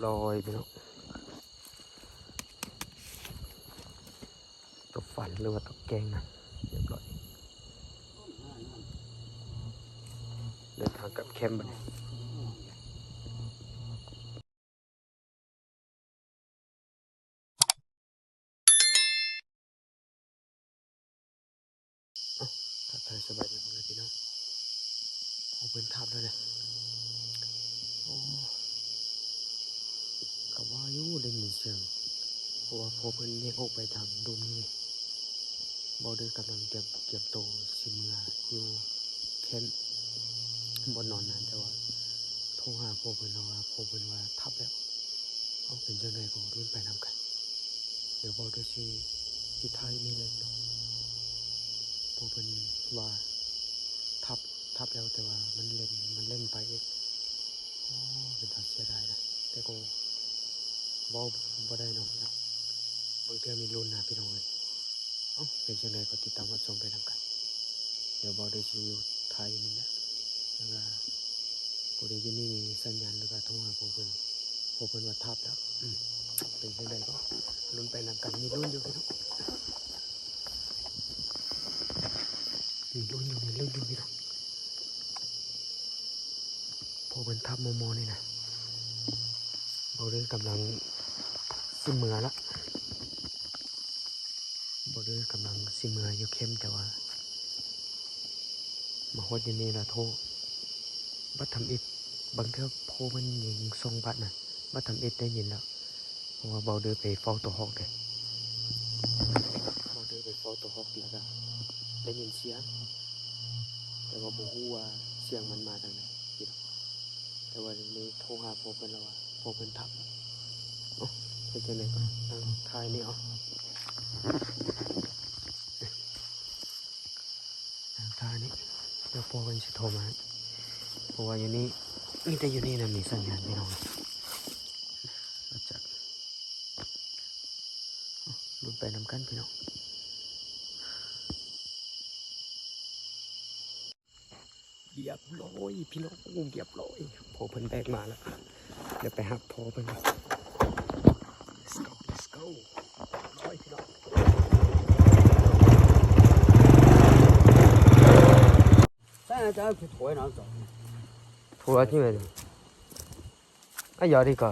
ລອຍພີ່ນ້ອງ ຕົກຝັນ ຫຼືວ່າຕົກແກ້ງນະ ຮຽບຮ້ອຍ ເດີນທາງກັບແຄມບັດນີ້. ເອົ້າ ທັກທາຍສະບາຍດີພໍ່ແມ່ພີ່ນ້ອງ ໂອ້ ເພິ່ນທັບແລ້ວເດ້. ໂອ້ ກໍວ່າຢູ່ໄດ້ຍິນສຽງ ເພາະວ່າພໍ່ເພິ່ນແຍກອອກໄປທາງລຸ່ມນີ້. ເບົາເດີກຳລັງຕຽມ ກຽມໂຕຊິເມືອຢູ່ແຄມບ່ອນນອນນະ ແຕ່ວ່າໂທຫາພໍ່ເພິ່ນແລ້ວວ່າ ພໍ່ເພິ່ນວ່າທັບແລ້ວ. ເອົາ ເປັນຈັ່ງໃດກໍລຸ້ນໄປນຳກັນ. ດຽວເບົາເດີຊິ ຊິຖ່າຍນີ້ແຫຼະເນາະ ເພາະເພິ່ນວ່າທັບ ທັບແລ້ວ ແຕ່ວ່າມັນເຫຼັ້ນ ມັນເຫຼັ້ນໄປອີກ. ໂອ້ ເປັນຕາເສຍດາຍນະ ແຕ່ກໍເວົ້າບໍ່ໄດ້ເນາະ ບາງເທື່ອມີລຸ້ນນະພີ່ນ້ອງເອີຍ. ເອົ້າ ເປັນຈັ່ງໃດກໍຕິດຕາມຮັບຊົມໄປນຳກັນ. ດຽວເບົາເດີຊິຢູ່ທ້າຍນີ້ແຫຼະ ແລ້ວກະ ພໍດີຢູ່ນີ້ມີສັນຍານ ແລ້ວກະໂທຫາພໍ່ເພິ່ນ ພໍ່ເພິ່ນວ່າທັບແລ້ວ. ອືມ ເປັນຈັ່ງໃດກໍລຸ້ນໄປນຳກັນ ມີລຸ້ນຢູ່ພີ່ນ້ອງ ມີລຸ້ນຢູ່ ມີລຸ້ນຢູ່ພີ່ນ້ອງ. ພໍ່ເພິ່ນທັບມໍ່ໆນີ້ນະ ເບົາເດີກຳລັງຊິເມືອລະ. ບໍ່ເດີກຳລັງຊິເມືອຢູ່ແຄມ ແຕ່ວ່າມາຮອດຢູ່ນີ້ລະໂທ ບັດທຳອິດ ບາງເທື່ອໂທມັນຍິງສອງບາດນະ ບັດທຳອິດໄດ້ຍິນແລ້ວ ເພາະວ່າເບົາເດີໄປເຝົ້າໂຕຮອກເດ້ ເບົາເດີໄປເຝົ້າໂຕຮອກ ແລ້ວກະໄດ້ຍິນສຽງ ແຕ່ວ່າບໍ່ຮູ້ວ່າສຽງມັນມາທາງໃດ. ແຕ່ວ່ານີ້ໂທຫາພໍ່ເພິ່ນແລ້ວວ່າ ພໍ່ເພິ່ນທັບ. ໂອ້ ເຮັດຈັ່ງໃດກໍນັ່ງຖ່າຍນີ້ເອົາ ນັ່ງຖ່າຍນີ້ ແລ້ວພໍ່ເພິ່ນຊິໂທມາ ເພາະວ່າຢູ່ນີ້ ມີແຕ່ຢູ່ນີ້ນະມີສັນຍານພີ່ນ້ອງ ອາດຈະ ລຸ້ນໄປນຳກັນພີ່ນ້ອງ. ລຽບຮ້ອຍພີ່ນ້ອງ ລຽບຮ້ອຍ ພໍ່ເພິ່ນແບກມາແລ້ວ ດຽວໄປຮັບພໍ່ເພິ່ນກ່ອນ. Let's go, let's go. ລຽບຮ້ອຍພີ່ນ້ອງ ໂທລະທີ່ແມ່ນ ອາຢາດີກວ່າ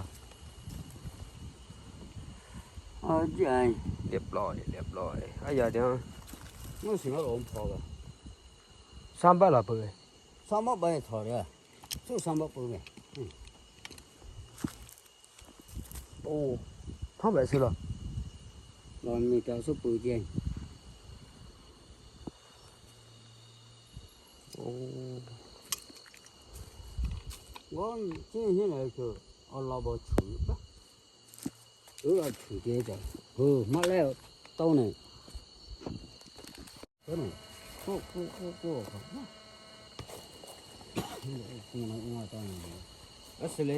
ເອົາໃຈ ລຽບຮ້ອຍ ລຽບຮ້ອຍ ອາຢາດີ ມັນຊິມາລົມພໍບໍ່ ສາມບາດລະເປີ ສາມບາດໄປເທົ່າໃດ ສູ້ສາມບາດເປີແມ່ ອືມ ໂອ້ ເຮົາໄປຊື່ລະ ລອນມີແຕ່ຊຸບປືເຈ ໂອ້ ວ່າທີ່ເຮັດໃດຄືເອົາລາວບໍ່ຖືກ ເອີ ຖືກເດ ເອີ ມາແລ້ວ ເຕົ້ານີ້ ເອີ ໂອ້ ໂອ້ ໂອ້ ໂອ້ ອາເສເລ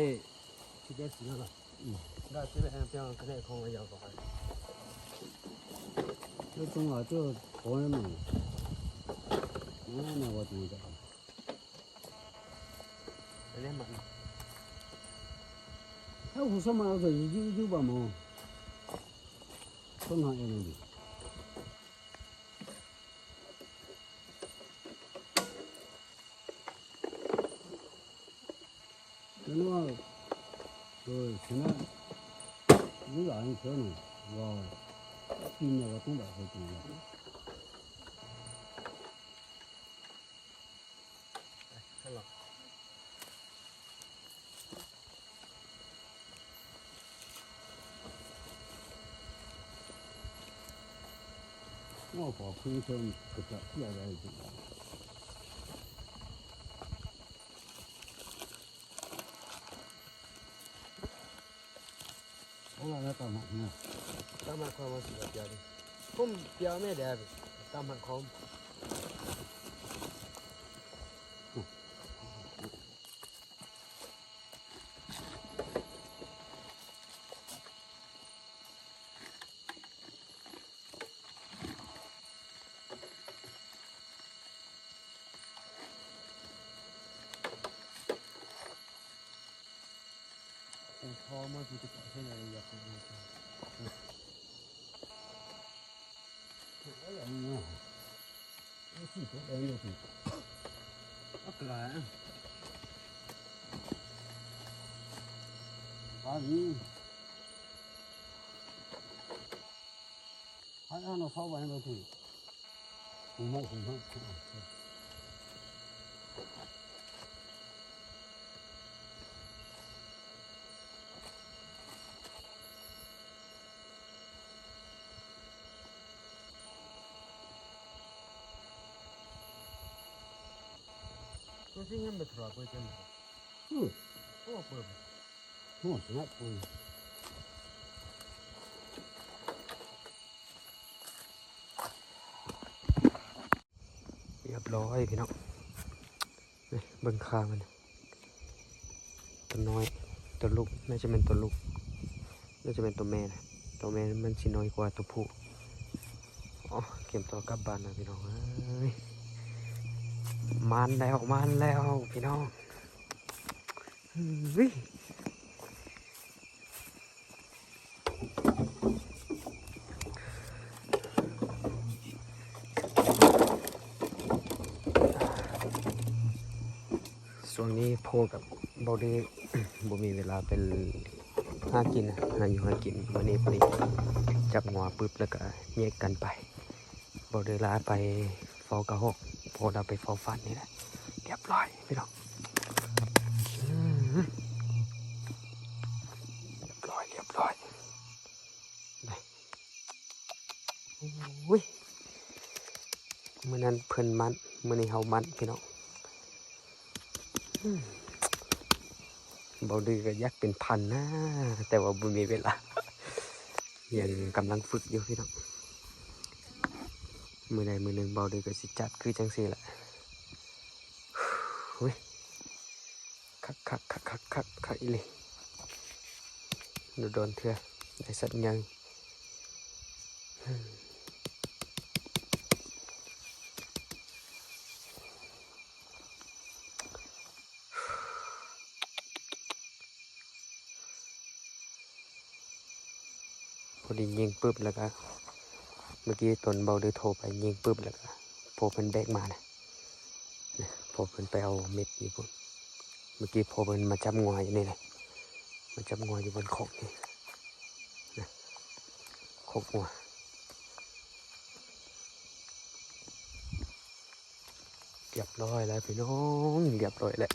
ທີ່ໄດ້ຊິລະ ອືມ ໄດ້ຊິລະ ແຮງພຽງຄະແນນຂອງອາຍາວກໍໄປ ແລ້ວຕົງວ່າເຈົ້າຂໍນັ້ນ ນັ້ນວ່າຕົງຈະ ອັນນີ້ມັນ ເຮົາຜູ້ສະໝັກເອົາຢູ່ ຢູ່ ຢູ່ບໍ່ໝໍ ຄົນເຮົາເອງນີ້ ເນາະ ໂດຍຊະນະ ຢູ່ຫຼາຍເທື່ອນີ້ ວ່າກິນແລ້ວກໍຕ້ອງໄດ້ເຮັດກິນແລ້ວ. ເອົາລະ ແລ້ວຕຳໝາກຫຍັງ? ຕຳໝາກຫອມ ເອົາຊິເອົາປຽວນີ້ ຜົມປຽວແມ່ແດ່ ຕຳໝາກຫອມ. ໂອ້ ພໍມາ ຜູ້ຈະເຂົ້າໃນລະຍະໂຄວິດ. ຮຽບຮ້ອຍພີ່ນ້ອງ. ນີ້ເບິ່ງຂາມັນ ໂຕນ້ອຍ ໂຕລູກ ໜ້າຈະແມ່ນໂຕລູກ ໜ້າຈະແມ່ນໂຕແມ່ນະ. ໂຕແມ່ມັນຊິນ້ອຍກວ່າໂຕຜູ້. ອໍ ກຽມຕົວກັບບ້ານລະພີ່ນ້ອງເອີຍ. ມານແລ້ວ ມານແລ້ວພີ່ນ້ອງ. ເຮີ້ຍ ຊ່ວງນີ້ພໍ່ກັບເບົາເດ ບໍ່ມີເວລາໄປຫາກິນ ຫາຢູ່ຫາກິນ. ມື້ນີ້ພໍດີຈັບງົວປຶບ ແລ້ວກະແຍກກັນໄປ. ບໍ່ໄດ້ລາໄປເຝົ້າກະຮອກ ພໍລາໄປເຝົ້າຟາດນີ້ແຫຼະ. ຮຽບຮ້ອຍພີ່ນ້ອງ ຮຽບຮ້ອຍ ຮຽບຮ້ອຍ. ໂອ້ຍ ມື້ນັ້ນເພິ່ນມັດ ມື້ນີ້ເຮົາມັດພີ່ນ້ອງ. ເບົາດືກະຢາກເປັນພັນນະ ແຕ່ວ່າບໍ່ມີເວລາ ຍັງກຳລັງຝຶກຢູ່ພີ່ນ້ອງ. ມື້ໃດມື້ໜຶ່ງເບົາດືກະຊິຈັດຄືຈັ່ງຊີ້ແຫຼະ. ໂອ້ຍ ຄັກໆໆໆ ຄັກອີ່ຫຼີ. ໂດນໆເທື່ອໄດ້ສັດໃຫຍ່. ພໍດີຍິງປຶບ ແລ້ວກະ ເມື່ອກີ້ຕອນເບົາດືໂທໄປ ຍິງປຶບ ແລ້ວກະ ພໍ່ເພິ່ນແບກມານະ ພໍ່ເພິ່ນໄປເອົາເມັດຢູ່ພຸ້ນ. ເມື່ອກີ້ພໍ່ເພິ່ນມາຈັບງົວຢູ່ນີ້ແຫຼະ ມາຈັບງົວຢູ່ບ່ອນຄອກນີ້ນະ ຄອກງົວ. ຮຽບຮ້ອຍແລ້ວພີ່ນ້ອງ ຮຽບຮ້ອຍແລ້ວ.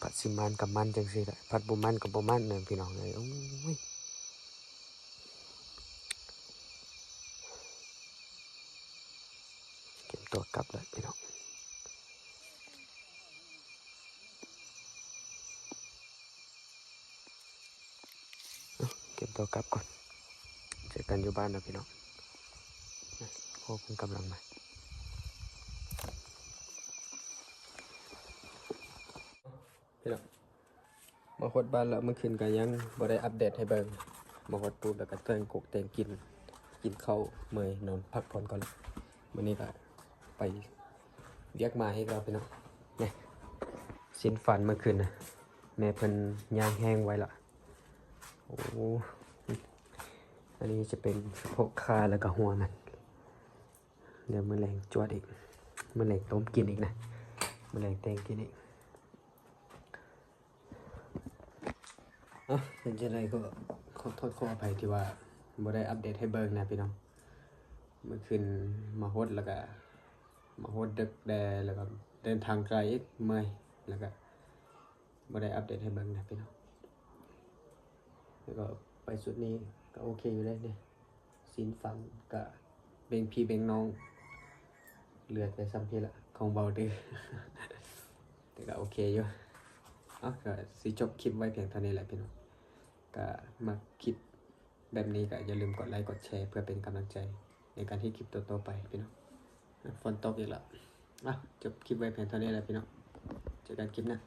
ພັດຊິໝັ້ນກະໝັ້ນຈັ່ງຊີ້ແຫຼະ ພັດບໍ່ໝັ້ນກະບໍ່ໝັ້ນເດີພີ່ນ້ອງເອີຍ. ໂອ້ຍ ກຽມຕົວກັບແລ້ວພີ່ນ້ອງ. ເອີ ກຽມຕົວກັບກ່ອນ ເຈີກັນຢູ່ບ້ານເນາະພີ່ນ້ອງ. ໂອ້ ເພິ່ນກຳລັງມາ ພີ່ນ້ອງ. ມາຮອດບ້ານແລ້ວ ເມື່ອຄືນກະຍັງບໍ່ໄດ້ອັບເດດໃຫ້ເບິ່ງ. ມາຮອດປຸບແລ້ວກະແຕ່ງກົກແຕ່ງກິນ ກິນເຂົ້າ ເມື່ອຍນອນພັກຜ່ອນກ່ອນ. ມື້ນີ້ກະໄປວຽກມາອີກແລ້ວພີ່ນ້ອງ. ນີ້ ສິ້ນຟັນເມື່ອຄືນນະ ແມ່ເພິ່ນຍ່າງແຫ້ງໄວ້ລະ. ໂອ້ ອັນນີ້ຈະເປັນສະໂພກຂາ ແລ້ວກະຫົວມັນ. ດຽວມື້ແລງຈວດອີກ ມື້ແລງຕົ້ມກິນອີກນະ ມື້ແລງແຕ່ງກິນອີກ. ເປັນຈັ່ງໃດກໍຂໍໂທດຂໍອະໄພທີ່ວ່າບໍ່ໄດ້ອັບເດດໃຫ້ເບິ່ງນະພີ່ນ້ອງ. ເມື່ອຄືນມາຮອດແລ້ວກະ ມາຮອດດຶກແດ່ ແລ້ວກະເດີນທາງໄກອີກ ເມື່ອຍ ແລ້ວກະບໍ່ໄດ້ອັບເດດໃຫ້ເບິ່ງນະພີ່ນ້ອງ. ແລ້ວກໍໄປຊຸດນີ້ກໍໂອເຄຢູ່ເດ້ນີ້. ສິ້ນຟັນກະເບັ່ງພີ່ເບັ່ງນ້ອງ ເຫຼືອແຕ່ຊ່ຳພີ້ລະຂອງເບົາດື ແຕ່ກະໂອເຄຢູ່. ເອົາ ກະຊິຈົບຄລິບໄວ້ພຽງເທົ່ານີ້ແຫຼະພີ່ນ້ອງ. ກະມັກຄລິບແບບນີ້ກະຢ່າລືມກົດໄລກົດແຊ ເພື່ອເປັນກຳລັງໃຈໃນການເຮັດຄລິບຕໍ່ໆໄປພີ່ນ້ອງ. ຝົນຕົກອີກລະ. ເອົາ ຈົບຄລິບໄວ້ພຽງເທົ່ານີ້ແຫຼະພີ່ນ້ອງ. ເຈີກັນຄລິບໜ້າ.